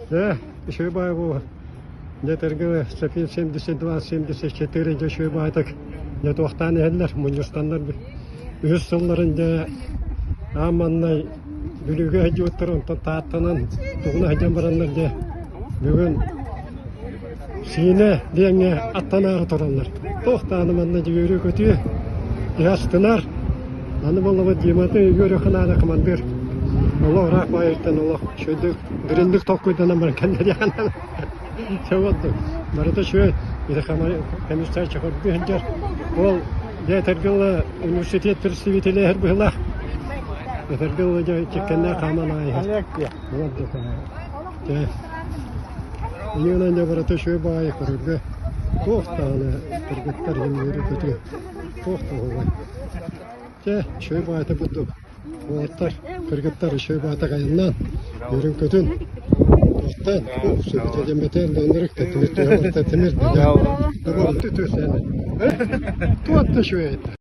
Дьэ, үчүгэй баҕайы буолуо. Дьэ, этэргэ София 72-74 дьэ үчүгэй баҕайытык дьэ туохтаан иһэллэр, мунньустаннар үһүс сылларын дьэ аан маҥнай Бүлүүгэ сылдьыбыттар, онтон Тааттанан тугуна сылдьан бараннар дьэ бүгүн Сиинэ диэҥҥэ аттанаары тураллар. Туох даҕаны манна дьэ үөрүү-көтүү, киһи астынар. Аны буоллаҕына Диматын үөрүөххэ наада командир. Олох ыраах баайыттан олох үчүгэйдик дириҥник толкуйданан баран кэллэриэххэ наада. Сөп ордук. Барыта үчүгэй. Ити комиссар чехордуу сылдьар. Ол дьэ этэргэ дылы университет представителэ быһыылаах. Этэргэ дылы дьэ чиккэннээх хааман ааһар. Ол ордук. Дьэ Иннинэн дьэ барыта үчүгэй баҕайы көрөргө туох даҕаны кыргыттар иһин үөрүү-көтүү туох да оһуобай. Чэ, үчүгэй баҕайыта курдук уолаттар, кыргыттар үчүгэй баҕайытык айаннаан, үөрүн-көтүн туохтаан, сүбэтэ дьэммэтэ тимир тимир туох да үчүгэй этэ.